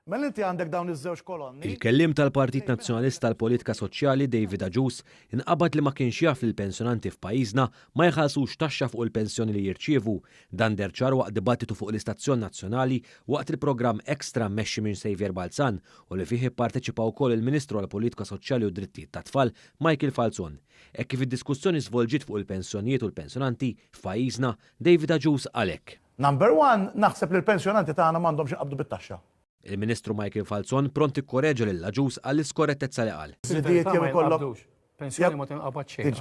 Mela inti għandek dawn iż-żewġ kolonni. Il-kelliem tal-Partit Nazzjonalista għall-Politika Soċjali David Agius inqabad li ma kienx jaf li l-pensjonanti f'pajjiżna ma jħallsux taxxa fuq il-pensjoni li jirċievu. Dan deher ċar waqt dibattitu fuq l-istazzjon nazzjonali waqt il-programm Extra mmexxi minn Saviour Balzan u li fih ipparteċipa wkoll il-Ministru għall-Politika Soċjali u d-Drittijiet tat-Tfal Michael Falzon. Hekk kif id-diskussjoni żvolġiet fuq il-pensjonijiet u l-pensjonanti f'pajjiżna, David Agius qal hekk. Number one, naħseb li l-pensjonanti tagħna m'għandhomx inqabdu bit-taxxa. Il-Ministru Michael Falzon pront ikkoreġa lil Agius għall-iskorrettezza li qal. Żidiet jew ikollok. Pensjoni ma tinqabad xejn.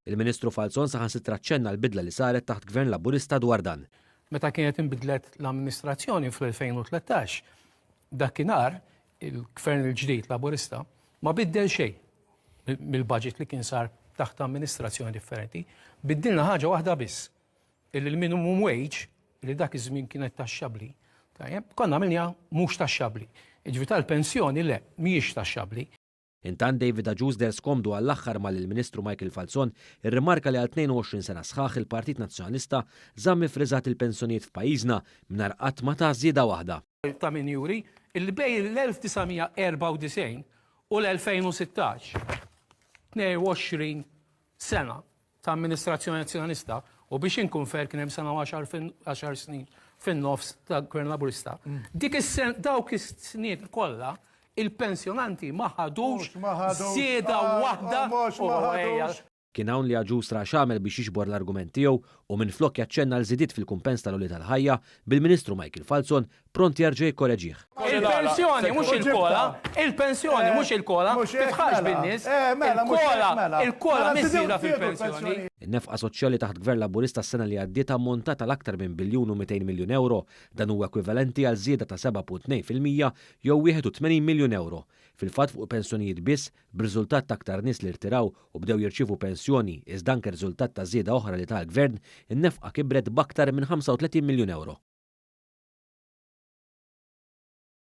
Il-Ministru Falzon saħansitra aċċenna l-bidla li saret taħt Gvern Laburista dwar dan. Meta kienet inbidlet l-amministrazzjoni fl-2013, dakinhar il-Gvern il-ġdid Laburista ma biddel xejn mill-budget li kien sar taħt amministrazzjoni differenti. Biddilna ħaġa waħda biss. Illi l-minimum wage, li dak iż-żmien kienet taxxabbli, tajjeb, konna għamilniha mhux taxxabbli. Jiġifieri tal-pensjoni le, mhijiex taxxabbli. Intant David Agius deher skomdu għall-aħħar malli l-Ministru Michael Falzon irrimarka li għal 22 sena sħaħ il-Partit Nazzjonalista żamm iffriżat il-pensjonijiet f'pajjiżna mingħajr qatt ma ta żieda waħda. Ta' min juri illi bejn l-1994 u l-2016, 22 sena, ta' amministrazzjoni Nazzjonalista u biex inkun fair kien hemm sena u għaxar snin fin-nofs ta' Gvern Laburista. Dik is-sen dawk is-snin kollha il-pensjonanti ma ħadux żieda waħda. Kien hawn li Agius ra x'għamel biex jiġbor l-argument tiegħu u minflok jaċċenna għal żidiet fil-kumpens tal-għoli tal-ħajja, bil-Ministru Michael Falzon pront jerġa' jikkoreġih. Il-pensjoni mhux il-kola, il-pensjoni mhux il-kola, tidħaqx bin-nies, il-kola, il-kola mhix żieda fil-pensjoni. In-nefqa soċjali taħt Gvern Laburista s-sena li għaddiet ammontat għal aktar minn biljun u 200 miljun ewro. Dan huwa ekwivalenti għal żieda ta' 7.2% jew 81 miljun ewro. Fil-fatt fuq pensjonijiet biss, b'riżultat ta' aktar nies li rtiraw u bdew jirċievu pensjoni iżda anke riżultat ta' żieda oħra li ta l-Gvern, in-nefqa kibret b'aktar minn 35 miljun ewro.